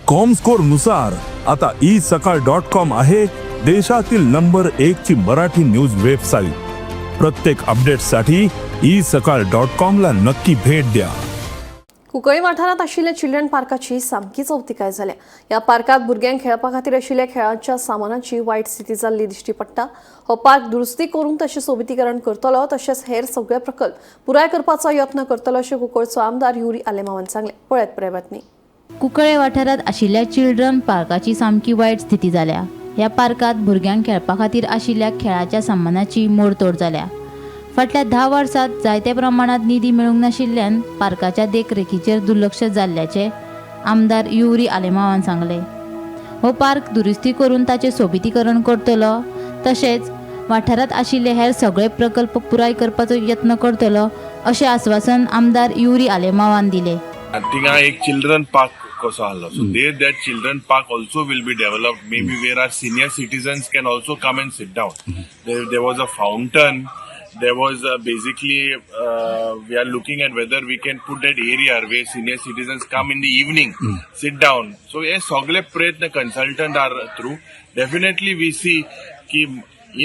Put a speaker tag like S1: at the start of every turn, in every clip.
S1: Comscore नुसार आता E सकाळ डॉट कॉम आहे देशातील नंबर एक ची मराठी न्यूज वेबसाईट. प्रत्येक अपडेटसाठी ई सकाळ डॉट कॉम ला नक्की भेट द्या.
S2: कुंकळी वाठारांत आशिल्ल्या चिल्ड्रन पार्काची सामकीच अवतिकाय जाल्या. ह्या पार्कात भुरग्यांक खेळपा खातीर आशिल्ल्या खेळांच्या सामानाची वायट स्थिती जाल्ली दिश्टी पडटा. हो पार्क दुरुस्ती करून तशें सोबितीकरण करतलो, तशेंच हेर सगळे प्रकल्प पुराय करपाचो यत्न करतलो, अशें कुंकळचो आमदार युरी आलेमावान सांगलें. पळयात पुराय बातमी.
S3: कुंकळे वाठारांत आशिल्ल्या चिल्ड्रन पार्काची सामकी वायट स्थिती जाल्या. ह्या पार्कांत भुरग्यांक खेळपा खातीर आशिल्ल्या खेळाच्या सामानाची मोडतोड जाल्या. फाटल्या 10 वर्सांत जायत्या प्रमाणात निधी मेळूंक नाशिल्ल्यान पार्काच्या देखरेखीचेर दुर्लक्ष जाल्ल्याचें आमदार युरी आलेमावान सांगलें. हो पार्क दुरुस्ती करून ताचें सोबितीकरण करतलो, तशेंच वाठारांत आशिल्ले हेर सगळे प्रकल्प पुराय करपाचो यत्न करतलो, अशें आस्वासन आमदार युरी आलेमावान दिलें.
S4: थिंगा एक चिल्ड्रन पार्क कसो आहलो, so there that children park also will be developed, maybe where our senior citizens can also come and sit down. There was a fountain. There was basically, we are looking at whether we can put that area where senior citizens come in the evening, sit down. So हे सगळे प्रयत्न consultant are through. Definitely we see की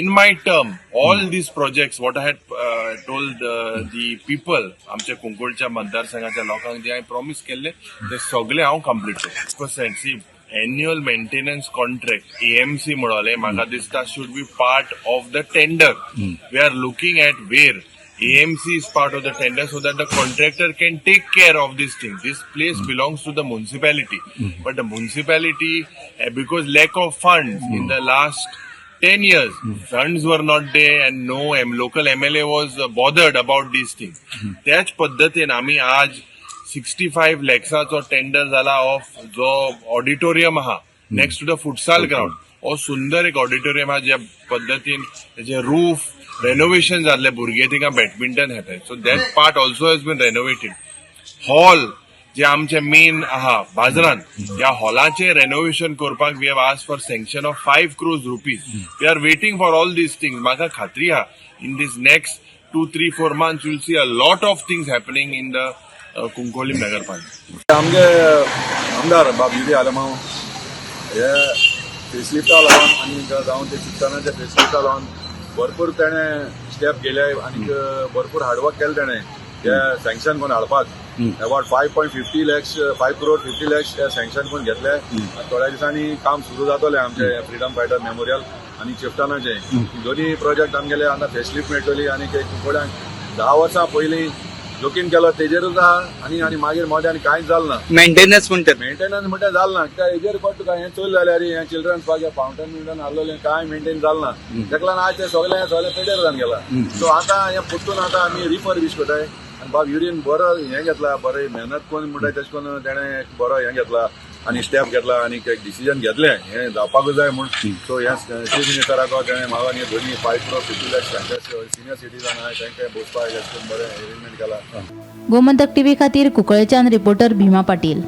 S4: in my term all these projects what I had told the people, आमच्या कुंकळच्या मतदारसंघाच्या लोकांक जे हांवें promise केल्ले ते सगळे हांव कंप्लीट करता. Percent, see, annual maintenance contract, AMC म्हणले, म्हाका दिसता should be part of the tender. We are looking at where AMC is part of the tender so that the contractor can take care of this thing. This place belongs to the municipality, but the municipality, because lack of funds in the last 10 years, funds were not there and no local MLA was bothered about these things. त्याच पद्दतीन आमी आज 65 लॅक्साचो tender जाला of जो auditorium आहा next to the futsal ground. हो सुंदर एक ऑडिटोरियम आहा, ज्या पद्दतीन तेजे रूफ रेनोवेशन जाल्ले, भुरगे थिंगा बॅडमिंटन खेळटाय, so that part also has been renovated. Hall जे आमचे मेन आहा बाजारान, ह्या हॉलाचे रेनोवेशन करपाक we have asked for sanction of ₹5 crores. We are waiting for all these things. म्हाका खात्री आहा, in this next 2, 3, 4 months you'll see a lot of things happening in the Cuncolim नगरपालिका.
S5: आमगे आमदार बाब युरी आलेमाव हे फेसलिफ्टा लागून आनी जावन ते चिंतनाच्या फेसलिफ्टा लागून भरपूर तेणें स्टेप घेले आनी भरपूर हार्डवर्क केलें तेणें ते सँक्शन करून हाडपाक. About 5.50 lakhs, 5 crore 50 lakhs sanction करून घेतले आनी थोड्या दिसांनी काम सुरू जातलें आमचे फ्रिडम फायटर मेमोरियल आनी चिफ्टनाचे दोन्ही प्रोजेक्ट आमगेले. आतां फेसलिफ्ट मेळटली आनी कुंकळ्यांक 10 वर्सां पयलीं जोकीन केलो तेजेरूच आहा आनी आनी मागीर मदें आनी कांयच जालें ना.
S6: मेंटेनन्स म्हणटात.
S5: मेंटेनन्स म्हणटा जालें ना, कित्याक हेजेर कोण तुका हें चोयलें जाल्यार हें चिल्ड्रन्स पार्क, फावंटन बिवंटन आहलोलें कांय मेंटेन जालें ना. तेका लागून आज ते सगळें सगळें पेड्डेर जावन गेला. सो आतां हें परतून आतां आमी रिफर्बिश करताय आनी बाब युरीन बरो हें घेतला, बरें मेहनत करून म्हणटा तशें करून तेणें एक बरो हें घेतला आनी स्टेप घेतला आनी एक डिसिजन घेतलें हें जावपाकूच जाय म्हूण. सो हें चीफ मिनिस्टराक तेणें म्हाका हे दोनी 5 क्रोर 50 लॅक्स सिनियर सिटीजन आहाय तांकां बसपाक अशें करून बरें अरेंजमेंट केला.
S3: गोमंतक टीव्ही खातीर कुंकळेच्यान रिपोर्टर भीमा पाटील.